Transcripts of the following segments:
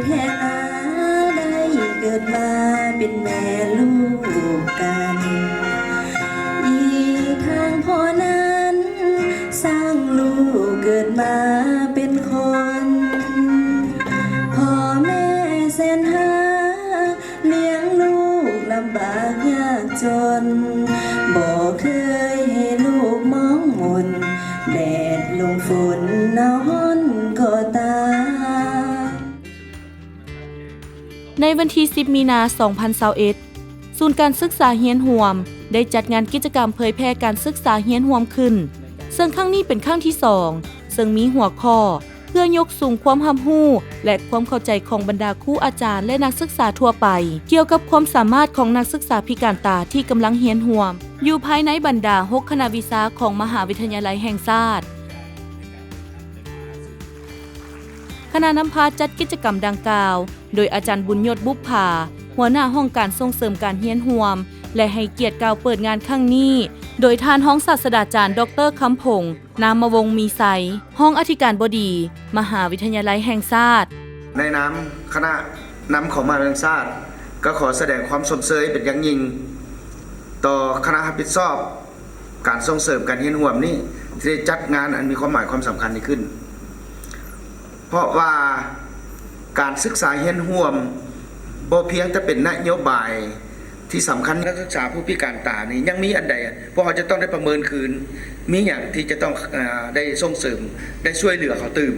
ແທ້ນາ ໄດ້ເກີດມາເປັນແມ່ລູກກັນ ອີກທາງພໍ່ນັ້ນ ສ້າງລູກເກີດມາເປັນຄົນ ພໍ່ແມ່ແສນຮັກ ລ້ຽງລູກລຳບາກຍາກຈົນ ບໍ່ເຄີຍໃຫ້ລູກມອງມົນ ແດດລົມຝົນໜາວຮ້ອນກໍຕາມ. ໃນວັນທີສິບ ມີນາ ສອງພັນຊາວເອັດ ສູນການສຶກສາຮຽນຮ່ວມ ໄດ້ຈັດງານກິດຈະກຳເຜີຍແຜ່ການສຶກສາຮຽນຮ່ວມຂຶ້ນ, ເຊິ່ງຄັ້ງນີ້ເປັນຄັ້ງທີສອງ ເຊິ່ງມີຫົວຂໍ້ ເພື່ອຍົກສູງຄວາມຮັບຮູ້ ແລະ ຄວາມເຂົ້າໃຈຂອງບັນດາຄູອາຈານ ແລະ ນັກສຶກສາທົ່ວໄປ ກ່ຽວກັບຄວາມສາມາດຂອງນັກສຶກສາພິການຕາທີ່ກຳລັງຮຽນຮ່ວມ ຢູ່ພາຍໃນບັນດາຫົກຄະນະວິຊາຂອງມະຫາວິທະຍາໄລແຫ່ງຊາດ. ຄະນະນຳພາຈັດກິດຈະກຳດັ່ງກ່າວ ໂດຍອາຈານບຸນຍົດ ບຸບຜາ ຫົວໜ້າຫ້ອງການສົ່ງເສີມການຮຽນຮ່ວມ ແລະ ໃຫ້ກຽດກ່າວເປີດງານຄັ້ງນີ້ ໂດຍທ່ານຮອງສາດສະດາຈານ ດອກເຕີ ຄຳພົງ ນາມະວົງມີໄຊ ຮອງອະທິການບໍດີ ມະຫາວິທະຍາໄລແຫ່ງຊາດ. ໃນນາມຄະນະນຳຂອງມະຫາວິທະຍາໄລແຫ່ງຊາດ ກໍຂໍສະແດງຄວາມຊົມເຊີຍເປັນຢ່າງຍິ່ງ ຕໍ່ຄະນະຮັບຜິດຊອບການສົ່ງເສີມການຮຽນຮ່ວມນີ້ ທີ່ໄດ້ຈັດງານອັນມີຄວາມໝາຍຄວາມສຳຄັນນີ້ຂຶ້ນ. ເພາະວ່າການສຶກສາຮຽນຮ່ວມບໍ່ພຽງແຕ່ເປັນນະໂຍບາຍທີ່ສຳຄັນ, ນັກສຶກສາຜູ້ພິການຕານີ້ຍັງມີອັນໃດ ພວກເຮົາຈະຕ້ອງໄດ້ປະເມີນຄືນ, ມີຫຍັງທີ່ຈະຕ້ອງ ເອີ ໄດ້ສົ່ງເສີມ, ໄດ້ຊ່ວຍເຫຼືອເຂົາຕື່ມ.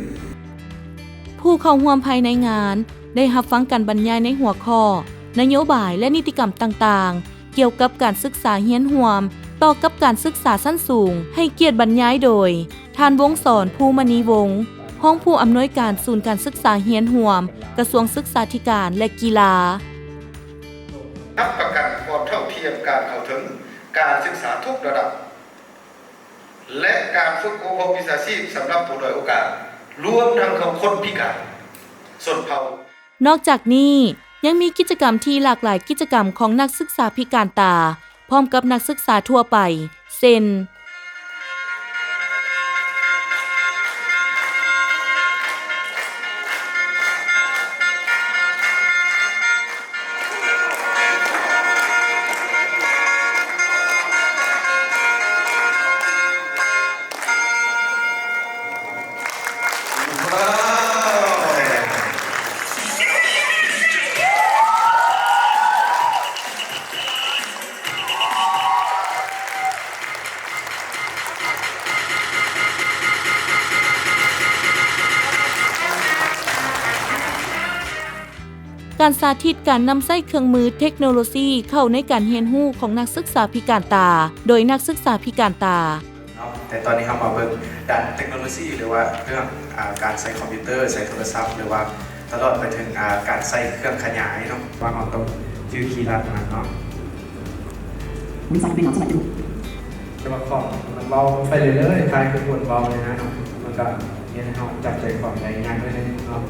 ຜູ້ເຂົ້າຮ່ວມພາຍໃນງານໄດ້ຮັບຟັງການບັນຍາຍໃນຫົວຂໍ້ ນະໂຍບາຍ ແລະ ນິຕິກຳຕ່າງໆ ກ່ຽວກັບການສຶກສາຮຽນຮ່ວມ ຕໍ່ກັບການສຶກສາຊັ້ນສູງ ໃຫ້ກຽດບັນຍາຍໂດຍ ທ່ານ ວົງສອນ ພູມະນີວົງ ຮອງຜູ້ອຳນວຍການສູນການສຶກສາຮຽນຮ່ວມ ກະຊວງສຶກສາທິການ ແລະ ກິລາ. ຮັບປະກັນຄວາມເທົ່າທຽມການເຂົ້າເຖິງການສຶກສາທຸກລະດັບ ແລະ ການຝຶກອົບຮົມວິຊາຊີບສຳລັບຜູ້ດ້ອຍໂອກາດ, ລວມທັງຄົນພິການຊົນເຜົ່າ. ນອກຈາກນີ້ ຍັງມີກິດຈະກຳທີ່ຫຼາກຫຼາຍກິດຈະກຳຂອງນັກສຶກສາພິການຕາ ພ້ອມກັບນັກສຶກສາທົ່ວໄປ ເຊັ່ນ: ການສາທິດການນຳໃຊ້ເຄື່ອງມືເທັກໂນໂລຊີເຂົ້າໃນການຮຽນຮູ້ຂອງນັກສຶກສາພິການຕາ ໂດຍນັກສຶກສາພິການຕາ. ເນາະ ແຕ່ຕອນນີ້ເຮົາມາເບິ່ງດ້ານເທັກໂນໂລຊີ ຫຼືວ່າເລື່ອງ ອາ ການໃຊ້ຄອມພິວເຕີ ໃຊ້ໂທລະສັບ ຫຼືວ່າຕະຫຼອດໄປເຖິງ ອາ ການໃຊ້ເຄື່ອງຂະຫຍາຍເນາະ ວ່າເຮົາຕ້ອງຈື່ຄີລັດນະເນາະ. ມີສາຍເປັນຫຍັງສະບັດຢູ່ ແຕ່ວ່າຂອງມັນເວົ້າໄປເລື້ອຍໆ ຄ້າຍຄືຄົນເວົ້ານີ້ນະເນາະ ມັນກະເຮັດໃຫ້ເຮົາຈັບໃຈຄວາມໄດ້ງ່າຍໜ້ອຍໜຶ່ງເນາະ.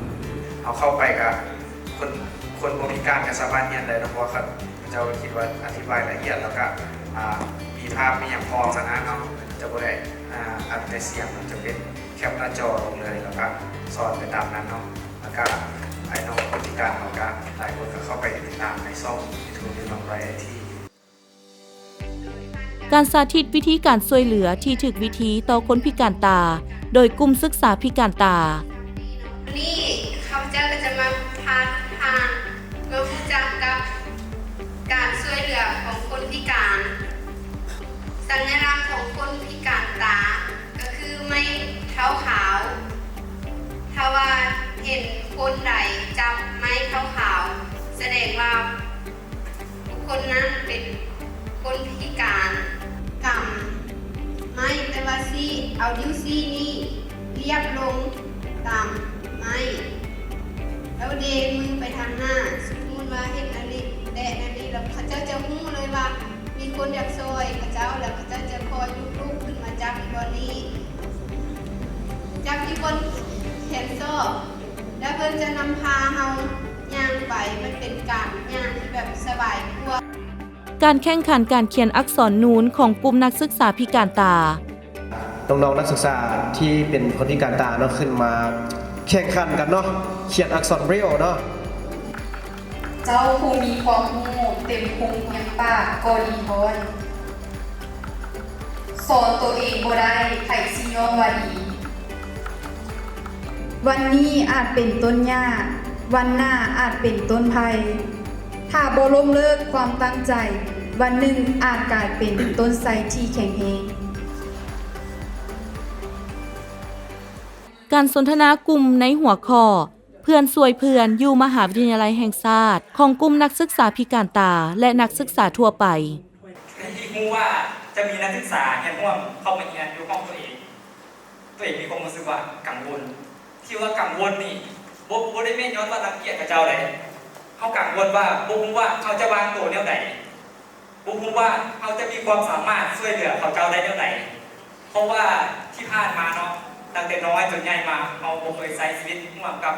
ເຮົາເຂົ້າໄປກະ ຄົນ ຄົນບໍ່ມີການກໍສາມາດຮຽນໄດ້ເນາະ ເພາະວ່າເຂົາເຈົ້າຄິດວ່າອະທິບາຍລະອຽດ ແລ້ວກໍ ອ່າ ມີພາບມີຫຍັງພ້ອມຫັ້ນນະເນາະ ຈະບໍ່ໄດ້ ອ່າ ອັດແຕ່ສຽງ ຈະເປັນແຄປໜ້າຈໍລົງເລີຍ ແລ້ວກໍສອນໄປຕາມນັ້ນເນາະ. ແລ້ວກໍອ້າຍນ້ອງຄົນພິການເຮົາກໍຫຼາຍຄົນກໍເຂົ້າໄປຕິດຕາມໃນຊ່ອງຢູທູບ Young Boy ໄອທີ. ການສາທິດວິທີການຊ່ວຍເຫຼືອທີ່ຖືກວິທີຕໍ່ຄົນພິການຕາ ໂດຍກຸ່ມສຶກສາພິການຕາ. ນີ້ຂ້າພະເຈົ້າກໍຈະມາພາທຸກທ່ານມາຮູ້ຈັກກັບການຊ່ວຍເຫຼືອຂອງຄົນພິການ. ສັນຍະລັກຂອງຄົນພິການຕາກໍຄືໄມ້ເທົາຂາວ. ຖ້າວ່າເຫັນຄົນໃດຈັບໄມ້ເທົາຂາວ ສະແດງວ່າ ຄົນນັ້ນເປັນຄົນພິການ. ກຳໄມ້ ແຕ່ວ່າຊີ້ ເອົານິ້ວຊີ້ນີ້ລຽບລົງຕາມໄມ້ ແລ້ວເດມືໄປທາງໜ້າ. ສົມມຸດວ່າເຮັດແນວນີ້ ແຕະແນວນີ້ ແລ້ວເຂົາເຈົ້າຈະຮູ້ເລີຍວ່າມີຄົນຢາກຊ່ອຍເຂົາເຈົ້າ ແລ້ວເຂົາເຈົ້າຈະຄ່ອຍລຸກໆຂຶ້ນມາຈັບຢູ່ບ່ອນນີ້ ຈັບຢູ່ບ່ອນແຂນສອກ ແລ້ວເພິ່ນຈະນຳພາເຮົາ ຍ່າງໄປ ມັນເປັນການຍ່າງທີ່ແບບສະບາຍກວ່າ. ການແຂ່ງຂັນການຂຽນອັກສອນນູນຂອງກຸ່ມນັກສຶກສາພິການຕາ. ນ້ອງໆນັກສຶກສາທີ່ເປັນຄົນພິການຕາເນາະ ຂຶ້ນມາ ແຂ່ງຂັນກັນເນາະ ຂຽນອັກສອນເບຣວເນາະ. ເຈົ້າຜູ້ມີຄວາມຮູ້ເຕັມພຸງພຽງປາກກໍດີທ້ອນ, ສອນຕົວເອງບໍ່ໄດ້ ໃຜຊິຍ້ອງວ່າດີ? ວັນນີ້ອາດເປັນຕົ້ນຫຍ້າ, ວັນໜ້າອາດເປັນຕົ້ນໄຜ່. ຖ້າບໍ່ລົ້ມເລີກຄວາມຕັ້ງໃຈ, ວັນໜຶ່ງອາດກາຍເປັນຕົ້ນໄຊທີ່ແຂງແຮງ. ການສົນທະນາກຸ່ມໃນຫົວຂໍ້ ເພື່ອນຊ່ວຍເພື່ອນ ຢູ່ມະຫາວິທະຍາໄລແຫ່ງຊາດ ຂອງກຸ່ມນັກສຶກສາພິການຕາ ແລະ ນັກສຶກສາທົ່ວໄປ. ໃນທີ່ຮູ້ວ່າຈະມີນັກສຶກສາຮຽນຮ່ວມເຂົ້າມາຮຽນຢູ່ຫ້ອງຕົວເອງ, ຕົວເອງມີຄວາມຮູ້ສຶກວ່າກັງວົນ. ທີ່ວ່າກັງວົນນີ້ ບໍ່ ບໍ່ໄດ້ແມ່ນຍ້ອນວ່າລັງກຽດເຂົາເຈົ້າໃດ, ເຮົາກັງວົນວ່າບໍ່ຮູ້ວ່າເຮົາຈະວາງໂຕແນວໃດ. ບໍ່ຮູ້ວ່າເຮົາຈະມີຄວາມສາມາດຊ່ວຍເຫຼືອເຂົາເຈົ້າໄດ້ແນວໃດ, ເພາະວ່າທີ່ຜ່ານມາເນາະ ຕັ້ງແຕ່ນ້ອຍຈົນໃຫຍ່ມາ ເຮົາບໍ່ເຄີຍໃຊ້ຊີວິດຮ່ວມກັບ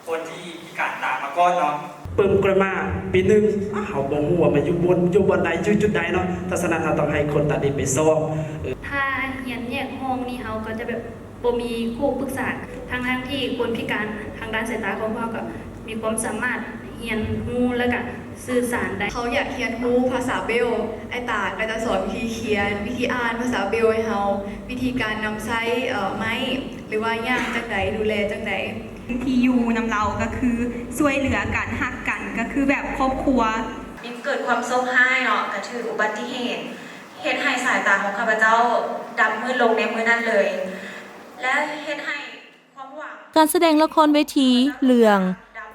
ຄົນທີ່ພິການຕາມາກ່ອນເນາະ. ປຶ້ມກຣາມາປີໜຶ່ງ ເຮົາບໍ່ຮູ້ວ່າມາຢູ່ບ່ອນ ຢູ່ບ່ອນໃດ ຢູ່ຈຸດໃດເນາະ, ເພາະສະນັ້ນເຮົາຕ້ອງໃຫ້ຄົນຕາດີໄປສອບ. ຖ້າຮຽນແຍກຫ້ອງນີ້ ເຮົາກໍຈະແບບ ບໍ່ມີຄູ່ປຶກສາ, ທັງໆທີ່ຄົນພິການທາງດ້ານສາຍຕາຂອງພວກເຮົາກໍມີຄວາມສາມາດຮຽນຮູ້ ແລ້ວກະສື່ສານໄດ້. ເຂົາຢາກຮຽນຮູ້ພາສາເບລ, ອ້າຍຕາກໍຈະສອນວິທີຂຽນ, ວິທີອ່ານພາສາເບລໃຫ້ເຮົາ, ວິທີການນຳໃຊ້ ເອີ ໄມ້ ຫຼືວ່າຍ່າງຈັ່ງໃດ, ດູແລຈັ່ງໃດ. ທີ່ຢູ່ນຳລາວກໍຄືຊ່ວຍເຫຼືອກັນ, ຮັກກັນ, ກໍຄືແບບຄອບຄົວ. ມີເກີດຄວາມໂຊກຮ້າຍເນາະ, ກໍຖືກອຸບັດຕິເຫດ ເຮັດໃຫ້ສາຍຕາຂອງຂ້າພະເຈົ້າດຳມືດລົງໃນມື້ນັ້ນເລີຍ ແລະ ເຮັດໃຫ້ຄວາມຫວັງ. ການສະແດງລະຄອນເວທີເລື່ອງ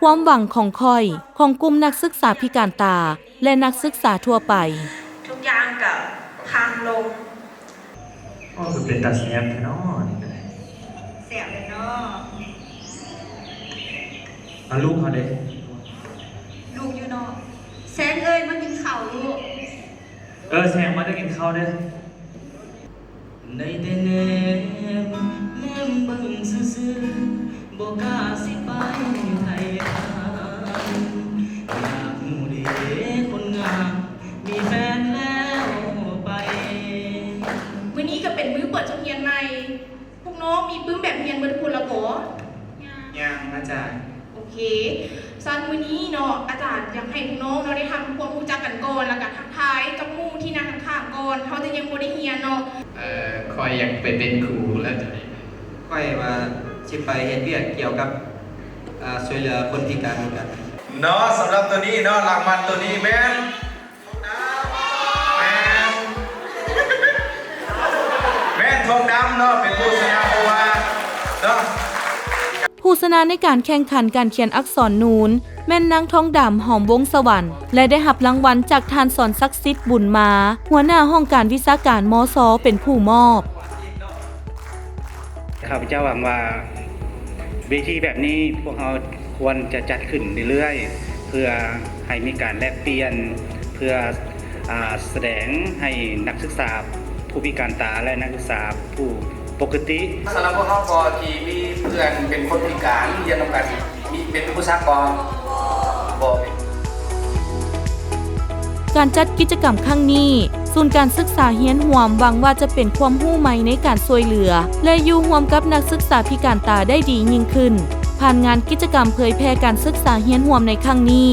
ຄວາມຫວັງຂອງຂ້ອຍ ຂອງກຸ່ມນັກສຶກສາພິການຕາ ແລະ ນັກສຶກສາທົ່ວໄປ. ທຸກຢ່າງກໍພັງລົງ. ໂອ້ ຄືເປັນຕາແຊບແທ້ເນາະ ອັນນີ້ກໍໄດ້. ແຊບແລ້ວເນາະ. ເອົາລູກເຮົາເດ້? ລູກຢູ່ເນາະ. ແຊງເອີຍ ມາກິນເຂົ້າລູກ. ເອີ ແຊງ ມາເດີ ກິນເຂົ້າເດີ. ໄດ້ແຕ່ແນມ ແນມເບິ່ງຊື່ໆ ບໍ່ກ້າຊິໄປໄຖ່ຖາມ. ຢາກຮູ້ເດ ຄົນງາມ ມີແຟນແລ້ວໄປ. ມື້ນີ້ກໍເປັນມື້ເປີດສົກຮຽນໃໝ່. ພວກນ້ອງມີປຶ້ມແບບຮຽນເບິດທຸກຄົນລະບໍ? ຍັງ ຍັງ ອາຈານ. ໂອເຄ. ຊັ້ນມື້ນີ້ເນາະ ອາຈານຢາກໃຫ້ພວກນ້ອງເນາະ ໄດ້ທຳຄວາມຮູ້ຈັກກັນກ່ອນ ແລ້ວກະທັກທາຍກັບໝູ່ທີ່ນັ່ງຂ້າງໆກ່ອນ. ເຮົາຈະຍັງບໍ່ໄດ້ຮຽນເນາະ. ເອີ ຂ້ອຍຢາກໄປເປັນຄູແລ້ວ. ຂ້ອຍວ່າຊິໄປເຮັດວຽກກ່ຽວກັບ ອາ ຊ່ວຍເຫຼືອຄົນພິການຄືກັນເນາະ. ສຳລັບໂຕນີ້ເນາະ ລາງວັນໂຕນີ້ແມ່ນ ແມ່ນ ແມ່ນທອງດຳເນາະ ເປັນຜູ້ຊະນະ ເພາະວ່າເນາະ ຜູ້ຊະນະໃນການແຂ່ງຂັນການຂຽນອັກສອນນູນ ແມ່ນນາງທອງດຳ ຫອມວົງສະຫວັນ ແລະ ໄດ້ຮັບລາງວັນຈາກທ່ານ ສອນສັກສິດ ບຸນມາ ຫົວໜ້າຫ້ອງການວິຊາການ ມຊ ເປັນຜູ້ມອບ. ຂ້າພະເຈົ້າຫວັງວ່າເວທີແບບນີ້ພວກເຮົາຄວນຈະຈັດຂຶ້ນເລື້ອຍໆ ເພື່ອໃຫ້ມີການແລກປ່ຽນ ເພື່ອ ອາ ສະແດງໃຫ້ນັກສຶກສາຜູ້ພິການຕາ ແລະ ນັກສຶກສາຜູ້ປົກກະຕິ. ສຳລັບພວກເຮົາກໍທີ່ມີເພື່ອນເປັນຄົນພິການຮຽນນຳກັນ ມີເປັນອຸປະສັກບໍ່? ບໍ່ເປັນ. ການຈັດກິດຈະກຳຄັ້ງນີ້ ສູນການສຶກສາຮຽນຮ່ວມຫວັງວ່າຈະເປັນຄວາມຮູ້ໃໝ່ໃນການຊ່ວຍເຫຼືອ ແລະ ຢູ່ຮ່ວມກັບນັກສຶກສາພິການຕາໄດ້ດີຍິ່ງຂຶ້ນ ຜ່ານງານກິດຈະກຳເຜີຍແຜ່ການສຶກສາຮຽນຮ່ວມໃນຄັ້ງນີ້.